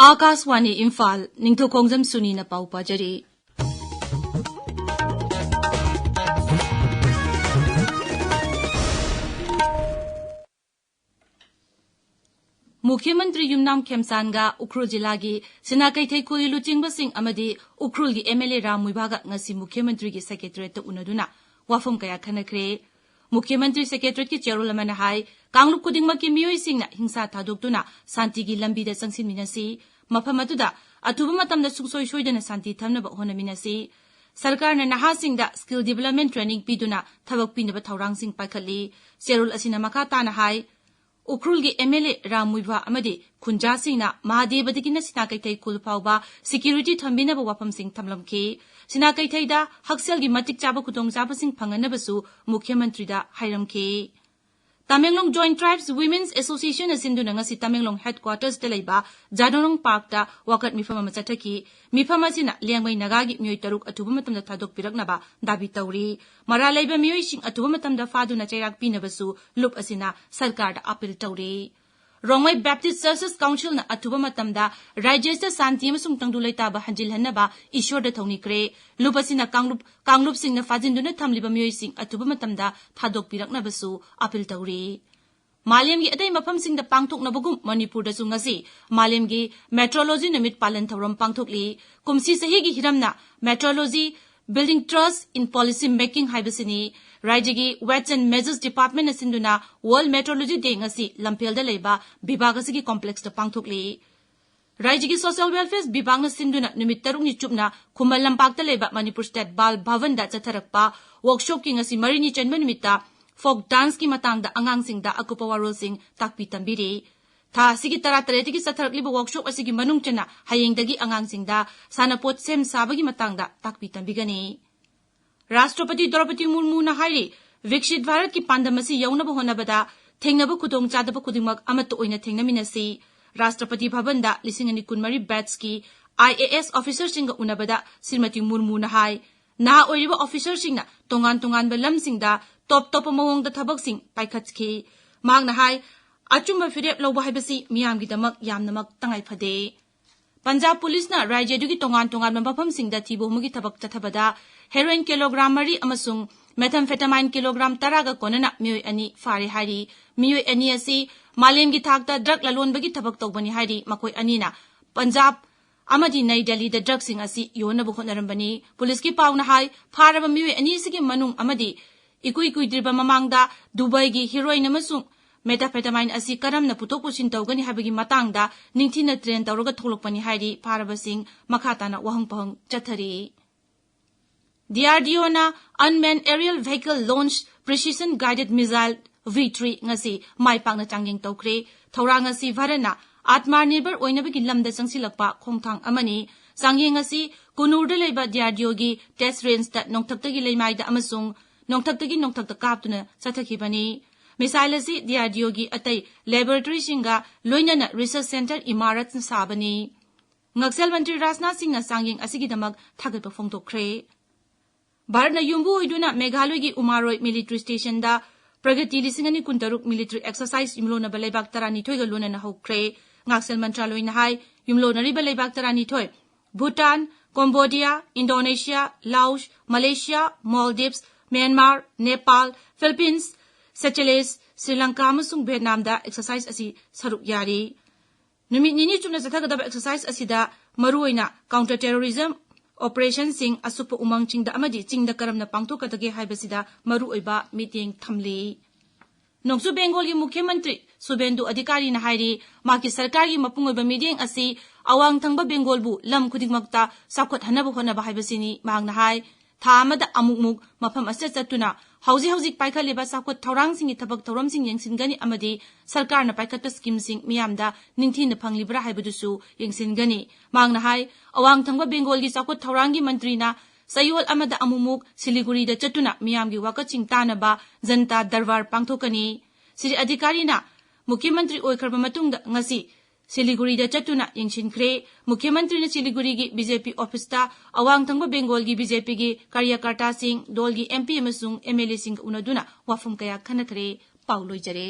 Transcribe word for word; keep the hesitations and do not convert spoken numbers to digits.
ꯑꯥꯀꯥꯁꯋꯥꯅꯤ ꯏꯝꯐꯥꯜ, ꯅꯤꯡꯊꯧꯈꯣꯡꯖꯝ ꯁꯨꯅꯤꯅ ꯄꯥꯎ ꯄꯥꯖꯔꯤ꯫ ꯃꯨꯈ꯭ꯌ ꯃꯟꯇ꯭ꯔꯤ ꯌꯨꯝꯅꯥꯝ ꯈꯦꯝꯆꯥꯟꯒ ꯎꯈ꯭ꯔꯨꯜ ꯖꯤꯂꯥꯒꯤ ꯁꯤꯅꯥ ꯀꯩꯊꯩ ꯈꯨꯜꯒꯤ ꯂꯨꯆꯤꯡꯕꯁꯤꯡ ꯑꯃꯗꯤ ꯎꯈ꯭ꯔꯨꯜꯒꯤ ꯑꯦꯝ ꯑꯦꯜ ꯑꯦ ꯔꯥꯝ ꯃꯨꯏꯚꯥꯒ ꯉꯁꯤ ꯃꯨꯈ꯭ꯌ ꯃꯟꯇ꯭ꯔꯤꯒꯤ ꯁꯦꯀ꯭ꯔꯦꯇꯔꯤꯌꯦꯠꯇ ꯎꯅꯗꯨꯅ ꯋꯥꯐꯝ ꯀꯌꯥ ꯈꯟꯅꯈ꯭ꯔꯦ꯫ ꯃꯨꯈ꯭ꯌ ꯃꯟꯇ꯭ꯔꯤ ꯁꯦꯀ꯭ꯔꯦꯇꯔꯤꯌꯦꯠꯀꯤ ꯆꯦꯔꯣꯜ ꯑꯃꯅ ꯍꯥꯏ, ꯀꯥꯡꯂꯨꯞ ꯈꯨꯗꯤꯡꯃꯛꯀꯤ ꯃꯤꯑꯣꯏꯁꯤꯡꯅ ꯍꯤꯡꯁꯥ ꯊꯥꯗꯣꯛꯇꯨꯅ ꯁꯥꯟꯇꯤꯒꯤ ꯂꯝꯕꯤꯗ ꯆꯪꯁꯤꯟꯃꯤꯟꯅꯁꯤ꯫ ꯃꯐꯝ ꯑꯗꯨꯗ ꯑꯊꯨꯕ ꯃꯇꯝꯗ ꯁꯨꯡꯁꯣꯏ ꯁꯣꯏꯗꯅ ꯁꯥꯟꯇꯤ ꯊꯝꯅꯕ ꯍꯣꯠꯅꯃꯤꯟꯅꯁꯤ꯫ ꯁꯔꯀꯥꯔꯅ ꯅꯍꯥꯁꯤꯡꯗ skill development training ꯄꯤꯗꯨꯅ ꯊꯕꯛ ꯄꯤꯅꯕ ꯊꯧꯔꯥꯡꯁꯤꯡ ꯄꯥꯏꯈꯠꯂꯤ꯫ ꯆꯦꯔꯣꯜ ꯑꯁꯤꯅ ꯃꯈꯥ ꯇꯥꯅ ꯍꯥꯏ, ꯎꯈ꯭ꯔꯨꯜꯒꯤ M L A Ram Muivah ꯑꯃꯗꯤ ꯈꯨꯟꯖꯥꯁꯤꯡꯅ ꯃꯍꯥꯗꯦꯕꯗꯒꯤꯅ ꯁꯤꯅꯥ ꯀꯩꯊꯩ ꯈꯨꯜ ꯐꯥꯎꯕ security ꯊꯝꯕꯤꯅꯕ ꯋꯥꯐꯝꯁꯤꯡ ꯊꯝꯂꯝꯈꯤ꯫ ꯁꯤꯅꯥ ꯀꯩꯊꯩꯗ ꯍꯛꯁꯦꯜꯒꯤ ꯃꯇꯤꯛ ꯆꯥꯕ ꯈꯨꯗꯣꯡꯆꯥꯕꯁꯤꯡ ꯐꯪꯍꯟꯅꯕꯁꯨ ꯃꯨꯈ꯭ꯌ ꯃꯟꯇ꯭ꯔꯤꯗ ꯍꯥꯏꯔꯝꯈꯤ꯫ Tamenglong Joint Tribes Women's Association ꯅ ꯁꯤꯟꯗꯨꯅ ꯉꯁꯤ ꯇꯃꯦꯡꯂꯣꯡ headquarters ꯇ ꯂꯩꯕ ꯖꯥꯗꯣꯅꯣꯡ Park ꯇ ꯋꯥꯀꯠ ꯃꯤꯐꯝ ꯑꯃ ꯆꯠꯊꯈꯤ꯫ ꯃꯤꯐꯝ ꯑꯁꯤꯅ ꯂꯤꯌꯥꯡꯃꯩ ꯅꯥꯒꯥꯒꯤ ꯃꯤꯑꯣꯏ ꯇꯔꯨꯛ ꯑꯊꯨꯕ ꯃꯇꯝꯗ ꯊꯥꯗꯣꯛꯄꯤꯔꯛꯅꯕ ꯗꯥꯕꯤ ꯇꯧꯔꯤ꯫ ꯃꯔꯥꯜ ꯂꯩꯕ ꯃꯤꯑꯣꯏꯁꯤꯡ ꯑꯊꯨꯕ ꯃꯇꯝꯗ ꯐꯥꯗꯨꯅ ꯆꯩꯔꯥꯛ ꯄꯤꯅꯕꯁꯨ ꯂꯨꯞ ꯑꯁꯤꯅ ꯁꯔꯀꯥꯔꯗ ꯑꯥꯄꯤꯜ ꯇꯧꯔꯤ꯫ ꯔꯣꯡꯃꯩ Baptist Churches Council ꯅ ꯑꯊꯨꯕ ꯃꯇꯝꯗ ꯔꯥꯏꯖ꯭ꯌ ꯑꯁꯤꯗ ꯁꯥꯟꯇꯤ ꯑꯃꯁꯨꯡ ꯇꯪꯗꯨ ꯂꯩꯇꯥꯕ ꯍꯟꯖꯤꯜꯍꯟꯅꯕ ꯏꯁ꯭ꯋꯔꯗ ꯊꯧꯅꯤꯈ꯭ꯔꯦ꯫ ꯂꯨꯞ ꯑꯁꯤꯅ ꯀꯥꯡꯂꯨꯞ, ꯀꯥꯡꯂꯨꯞꯁꯤꯡꯅ ꯐꯥꯖꯤꯟꯗꯨꯅ ꯊꯝꯂꯤꯕ ꯃꯤꯑꯣꯏꯁꯤꯡ ꯑꯊꯨꯕ ꯃꯇꯝꯗ ꯊꯥꯗꯣꯛꯄꯤꯔꯛꯅꯕꯁꯨ ꯑꯥꯄꯤꯜ ꯇꯧꯔꯤ꯫ ꯃꯥꯂꯦꯝꯒꯤ ꯑꯇꯩ ꯃꯐꯝꯁꯤꯡꯗ ꯄꯥꯡꯊꯣꯛꯅꯕꯒꯨꯝ ꯃꯅꯤꯄꯨꯔꯗꯁꯨ ꯉꯁꯤ ꯃꯥꯂꯦꯝꯒꯤ meteorology ꯅꯨꯃꯤꯠ ꯄꯥꯂꯟ ꯊꯧꯔꯝ ꯄꯥꯡꯊꯣꯛꯂꯤ꯫ ꯀꯨꯝꯁꯤ ꯆꯍꯤꯒꯤ ꯍꯤꯔꯝꯅ Meteorology, Building Trust in Policy Making ꯍꯥꯏꯕꯁꯤꯅꯤ꯫ ꯔꯥꯏꯖ꯭ꯌꯒꯤ Weights and Measures Department ꯅ ꯁꯤꯟꯗꯨꯅ World Meteorology Day ꯉꯁꯤ ꯂꯝꯐꯦꯜꯗ ꯂꯩꯕ ꯕꯤꯚꯥꯒ ꯑꯁꯤꯒꯤ complex ꯇ ꯄꯥꯡꯊꯣꯛꯂꯤ꯫ ꯔꯥꯏꯖ꯭ꯌꯒꯤ Social Welfare ꯕꯤꯚꯥꯒꯅ ꯁꯤꯟꯗꯨꯅ ꯅꯨꯃꯤꯠ ꯇꯔꯨꯛꯅꯤ ꯆꯨꯞꯅ ꯈꯨꯃꯟ ꯂꯝꯄꯥꯛꯇ ꯂꯩꯕ ꯃꯅꯤꯄꯨꯔ State ꯕꯥꯜ ꯚꯕꯟꯗ ꯆꯠꯊꯔꯛꯄ workshop ꯀꯤ ꯉꯁꯤ ꯃꯔꯤꯅꯤ ꯆꯟꯕ ꯅꯨꯃꯤꯠꯇ folk dance ꯀꯤ ꯃꯇꯥꯡꯗ ꯑꯉꯥꯡꯁꯤꯡꯗ ꯑꯀꯨꯞꯄ ꯋꯥꯔꯣꯜꯁꯤꯡ ꯇꯥꯛꯄꯤ ꯇꯝꯕꯤꯔꯤ꯫ ꯊꯥ ꯑꯁꯤꯒꯤ ꯇꯔꯥꯇꯔꯦꯠꯇꯒꯤ ꯆꯠꯊꯔꯛꯂꯤꯕ workshop ꯑꯁꯤꯒꯤ ꯃꯅꯨꯡ ꯆꯟꯅ ꯍꯌꯦꯡꯗꯒꯤ ꯑꯉꯥꯡꯁꯤꯡꯗ ꯁꯥꯟꯅꯄꯣꯠ ꯁꯦꯝ ꯁꯥꯕꯒꯤ ꯃꯇꯥꯡꯗ ꯇꯥꯛꯄꯤ ꯇꯝꯕꯤꯒꯅꯤ꯫ ꯔꯥꯁꯇ꯭ꯔꯄꯇꯤ ꯗ꯭ꯔꯧꯄꯗꯤ ꯃꯨꯔꯃꯨꯅ ꯍꯥꯏꯔꯤ, ꯕꯤꯛꯁꯤꯠ ꯚꯥꯔꯠꯀꯤ ꯄꯥꯟꯗꯝ ꯑꯁꯤ ꯌꯧꯅꯕ ꯍꯣꯠꯅꯕꯗ ꯊꯦꯡꯅꯕ ꯈꯨꯗꯣꯡꯆꯥꯗꯕ ꯈꯨꯗꯤꯡꯃꯛ ꯑꯃꯠꯇ ꯑꯣꯏꯅ ꯊꯦꯡꯅꯃꯤꯟꯅꯁꯤ꯫ ꯔꯥꯁꯇ꯭ꯔꯄꯇꯤ ꯚꯕꯟꯗ ꯂꯤꯁꯤꯡ ꯑꯅꯤ ꯀꯨꯟꯃꯔꯤ batch ꯀꯤ I A S officer ꯁꯤꯡꯒ ꯎꯅꯕꯗ ꯁ꯭ꯔꯤꯃꯇꯤ ꯃꯨꯔꯃꯨꯅ ꯍꯥꯏ, ꯅꯍꯥ ꯑꯣꯏꯔꯤꯕ officer ꯁꯤꯡꯅ ꯇꯣꯉꯥꯟ ꯇꯣꯉꯥꯟꯕ ꯂꯝꯁꯤꯡꯗ ꯇꯣꯞ ꯇꯣꯞꯄ ꯃꯑꯣꯡꯗ ꯊꯕꯛꯁꯤꯡ ꯄꯥꯏꯈꯠꯈꯤ꯫ ꯃꯍꯥꯛꯅ ꯍꯥꯏ, ꯑꯆꯨꯝꯕ ꯐꯤꯔꯦꯞ ꯂꯧꯕ ꯍꯥꯏꯕꯁꯤ ꯃꯤꯌꯥꯝꯒꯤꯗꯃꯛ ꯌꯥꯝꯅꯃꯛ ꯇꯉꯥꯏ ꯐꯗꯦ꯫ ꯄꯟꯖꯥꯕ ꯄꯨꯂꯤꯁꯅ ꯔꯥꯖ꯭ꯌꯗꯨꯒꯤ ꯇꯣꯉꯥꯟ ꯇꯣꯉꯥꯟꯕ ꯃꯐꯝꯁꯤꯡꯗ ꯊꯤꯕ ꯍꯨꯝꯕꯒꯤ ꯊꯕꯛ ꯆꯠꯊꯕꯗ heroin kilogram ꯃꯔꯤ ꯑꯃꯁꯨꯡ methamphetamine kilogram ꯇꯔꯥꯒ ꯀꯣꯟꯅꯅ ꯃꯤꯑꯣꯏ ꯑꯅꯤ ꯐꯥꯔꯦ ꯍꯥꯏꯔꯤ꯫ ꯃꯤꯑꯣꯏ ꯑꯅꯤ ꯑꯁꯤ ꯃꯥꯂꯦꯝꯒꯤ ꯊꯥꯛꯇ drug ꯂꯂꯣꯟꯕꯒꯤ ꯊꯕꯛ ꯇꯧꯕꯅꯤ ꯍꯥꯏꯔꯤ꯫ ꯃꯈꯣꯏ ꯑꯅꯤꯅ ꯄꯟꯖꯥꯕ ꯑꯃꯗꯤ ꯅꯩ ꯗꯦꯜꯂꯤꯗ drugꯁꯤꯡ ꯑꯁꯤ ꯌꯣꯟꯅꯕ ꯍꯣꯠꯅꯔꯝꯕꯅꯤ꯫ ꯄꯨꯂꯤꯁꯀꯤ ꯄꯥꯎꯅ ꯍꯥꯏ, ꯐꯥꯔꯕ ꯃꯤꯑꯣꯏ ꯑꯅꯤ ꯑꯁꯤꯒꯤ ꯃꯅꯨꯡ ꯑꯃꯗꯤ ꯏꯀꯨꯏ ꯀꯨꯏꯗ꯭ꯔꯤꯕ ꯃꯃꯥꯡꯗ ꯗꯨꯕꯥꯏꯒꯤ heroin ꯑꯃꯁꯨꯡ methamphetamine ꯑꯁꯤ ꯀꯔꯝꯅ ꯄꯨꯊꯣꯛ ꯄꯨꯁꯤꯟ ꯇꯧꯒꯅꯤ ꯍꯥꯏꯕꯒꯤ ꯃꯇꯥꯡꯗ ꯅꯤꯡꯊꯤꯅ train ꯇꯧꯔꯒ ꯊꯣꯛꯂꯛꯄꯅꯤ ꯍꯥꯏꯔꯤ꯫ ꯐꯥꯔꯕꯁꯤꯡ ꯃꯈꯥ ꯇꯥꯅ ꯋꯥꯍꯪ ꯄꯥꯎꯍꯪ ꯆꯠꯊꯔꯤ꯫ DRDOꯅ Unmanned Aerial Vehicle Launch Precision Guided Missile V three ꯉꯁꯤ ꯃꯥꯏ ꯄꯥꯛꯅ ꯆꯥꯡꯌꯦꯡ ꯇꯧꯈ꯭ꯔꯦ꯫ ꯊꯧꯔꯥꯡ ꯑꯁꯤ ꯚꯥꯔꯠꯅ ꯑꯥꯠꯃꯅꯤꯔꯚꯔ ꯑꯣꯏꯅꯕꯒꯤ ꯂꯝꯗ ꯆꯪꯁꯤꯜꯂꯛꯄ ꯈꯣꯡꯊꯥꯡ ꯑꯃꯅꯤ꯫ ꯆꯥꯡꯌꯦꯡ ꯑꯁꯤ ꯀꯨꯅꯨꯔꯗ ꯂꯩꯕ DRDOꯒꯤ test rangeꯇ ꯅꯣꯡꯊꯛꯇꯒꯤ ꯂꯩꯃꯥꯏꯗ ꯑꯃꯁꯨꯡ ꯅꯣꯡꯊꯛꯇꯒꯤ ꯅꯣꯡꯊꯛꯇ ꯀꯥꯞꯇꯨꯅ ꯆꯠꯊꯈꯤꯕꯅꯤ꯫ Missile ꯑꯁꯤ DRDOꯒꯤ ꯑꯇꯩ laboratoryꯁꯤꯡꯒ ꯂꯣꯏꯅꯅ research centre ꯏꯃꯥꯔꯠꯅ ꯁꯥꯕꯅꯤ꯫ ꯅꯛꯁꯦꯜ ꯃꯟꯇ꯭ꯔꯤ ꯔꯥꯖꯅꯥꯊ ꯁꯤꯡꯅ ꯆꯥꯡꯌꯦꯡ ꯑꯁꯤꯒꯤꯗꯃꯛ ꯊꯥꯒꯠꯄ ꯐꯣꯡꯗꯣꯛꯈ꯭ꯔꯦ꯫ ꯚꯥꯔꯠꯅ ꯌꯨꯝꯕꯨ ꯑꯣꯏꯗꯨꯅ ꯃꯦꯘꯥꯂꯌꯒꯤ ꯎꯃꯥꯔꯣꯏ military stationꯗ ꯄ꯭ꯔꯒꯇꯤ ꯂꯤꯁꯤꯡ ꯑꯅꯤ ꯀꯨꯟꯇꯔꯨꯛ military exercise ꯌꯨꯝꯂꯣꯟꯅꯕ ꯂꯩꯕꯥꯛ ꯇꯔꯥꯅꯤꯊꯣꯏꯒ ꯂꯣꯏꯅꯅ ꯍꯧꯈ꯭ꯔꯦ꯫ ꯉꯥꯛꯁꯦꯜ ꯃꯟꯇ꯭ꯔꯥꯂꯣꯏꯅ ꯍꯥꯏ, ꯌꯨꯝꯂꯣꯟꯅꯔꯤꯕ ꯂꯩꯕꯥꯛ ꯇꯔꯥꯅꯤꯊꯣꯏ, ꯚꯨꯇꯥꯟ, ꯀꯣꯝꯕꯣꯗꯤꯌꯥ, ꯏꯟꯗꯣꯅꯦꯁꯤꯌꯥ, ꯂꯥꯎꯁ, ꯃꯂꯦꯁꯤꯌꯥ, ꯃꯣꯜꯗꯤꯚꯁ, ꯃ꯭ꯌꯥꯟꯃꯥꯔ, ꯅꯦꯄꯥꯜ, ꯐꯤꯂꯤꯄꯤꯟꯁ, ꯁꯦꯆꯦꯂꯦꯁ, ꯁ꯭ꯔꯤ ꯂꯪꯀꯥ ꯑꯃꯁꯨꯡ ꯚꯤꯌꯦꯠꯅꯥꯝꯗ exercise ꯑꯁꯤ ꯁꯔꯨꯛ ꯌꯥꯔꯤ꯫ ꯅꯨꯃꯤꯠ ꯅꯤꯅꯤ ꯆꯨꯞꯅ ꯆꯠꯊꯒꯗꯕ exercise ꯑꯁꯤꯗ ꯃꯔꯨꯑꯣꯏꯅ counter terrorism operationꯁꯤꯡ, ꯑꯁꯨꯞꯄ ꯎꯃꯪꯁꯤꯡꯗ ꯑꯃꯗꯤ ꯆꯤꯡꯗ ꯀꯔꯝꯅ ꯄꯥꯡꯊꯣꯛꯀꯗꯒꯦ ꯍꯥꯏꯕꯁꯤꯗ ꯃꯔꯨꯑꯣꯏꯕ ꯃꯤꯠꯌꯦꯡ ꯊꯝꯂꯤ꯫ ꯅꯣꯡꯆꯨꯞ ꯕꯦꯡꯒꯣꯜꯒꯤ ꯃꯨꯈ꯭ꯌ ꯃꯟꯇ꯭ꯔꯤ ꯁꯨꯕꯦꯟꯗꯨ ꯑꯙꯤꯀꯥꯔꯤꯅ ꯍꯥꯏꯔꯤ, ꯃꯍꯥꯛꯀꯤ ꯁꯔꯀꯥꯔꯒꯤ ꯃꯄꯨꯡ ꯑꯣꯏꯕ ꯃꯤꯠꯌꯦꯡ ꯑꯁꯤ ꯑꯋꯥꯡ ꯊꯪꯕ ꯕꯦꯡꯒꯣꯜꯕꯨ ꯂꯝ ꯈꯨꯗꯤꯡꯃꯛꯇ ꯆꯥꯎꯈꯠꯍꯟꯅꯕ ꯍꯣꯠꯅꯕ ꯍꯥꯏꯕꯁꯤꯅꯤ꯫ ꯃꯍꯥꯛꯅ ꯍꯥꯏ, ꯊꯥ ꯑꯃꯗ ꯑꯃꯨꯛꯃꯨꯛ ꯃꯐꯝ ꯑꯁꯤꯗ ꯆꯠꯇꯨꯅ ꯍꯧꯖꯤꯛ ꯍꯧꯖꯤꯛ ꯄꯥꯏꯈꯠꯂꯤꯕ ꯆꯥꯎꯈꯠ ꯊꯧꯔꯥꯡꯁꯤꯡꯒꯤ ꯊꯕꯛ ꯊꯧꯔꯝꯁꯤꯡ ꯌꯦꯡꯁꯤꯟꯒꯅꯤ ꯑꯃꯗꯤ ꯁꯔꯀꯥꯔꯅ ꯄꯥꯏꯈꯠꯄ schemeꯁꯤꯡ ꯃꯤꯌꯥꯝꯗ ꯅꯤꯡꯊꯤꯅ ꯐꯪꯂꯤꯕ꯭ꯔꯥ ꯍꯥꯏꯕꯗꯨꯁꯨ ꯌꯦꯡꯁꯤꯟꯒꯅꯤ꯫ ꯃꯍꯥꯛꯅ ꯍꯥꯏ, ꯑꯋꯥꯡ ꯊꯪꯕ ꯕꯦꯡꯒꯣꯜꯒꯤ ꯆꯥꯎꯈꯠ ꯊꯧꯔꯥꯡꯒꯤ ꯃꯟꯇ꯭ꯔꯤꯅ ꯆꯌꯣꯜ ꯑꯃꯗ ꯑꯃꯨꯛꯃꯨꯛ ꯁꯤꯂꯤꯒꯨꯔꯤꯗ ꯆꯠꯇꯨꯅ ꯃꯤꯌꯥꯝꯒꯤ ꯋꯥꯀꯠꯁꯤꯡ ꯇꯥꯅꯕ ꯖꯟꯇꯥ ꯗꯔꯕꯥꯔ ꯄꯥꯡꯊꯣꯛꯀꯅꯤ꯫ ꯁ꯭ꯔꯤ ꯑꯙꯤꯀꯥꯔꯤꯅ ꯃꯨꯈ꯭ꯌ ꯃꯟꯇ꯭ꯔꯤ ꯑꯣꯏꯈ꯭ꯔꯕ ꯃꯇꯨꯡꯗ ꯉꯁꯤ ꯁꯤꯂꯤꯒꯨꯔꯤꯗ ꯆꯠꯇꯨꯅ ꯌꯦꯡꯁꯤꯟꯈ꯭ꯔꯦ꯫ ꯃꯨꯈ꯭ꯌ ꯃꯟꯇ꯭ꯔꯤꯅ ꯁꯤꯂꯤꯒꯨꯔꯤꯒꯤ BJP officeꯇ ꯑꯋꯥꯡ ꯊꯪꯕ ꯕꯦꯡꯒꯣꯜꯒꯤ BJPꯒꯤ ꯀꯥꯔꯌꯀꯔꯇꯥꯁꯤꯡ, ꯗꯣꯜꯒꯤ MP ꯑꯃꯁꯨꯡ MLAꯁꯤꯡꯒ ꯎꯅꯗꯨꯅ ꯋꯥꯐꯝ ꯀꯌꯥ ꯈꯟꯅꯈ꯭ꯔꯦ꯫ ꯄꯥꯎ ꯂꯣꯏꯖꯔꯦ꯫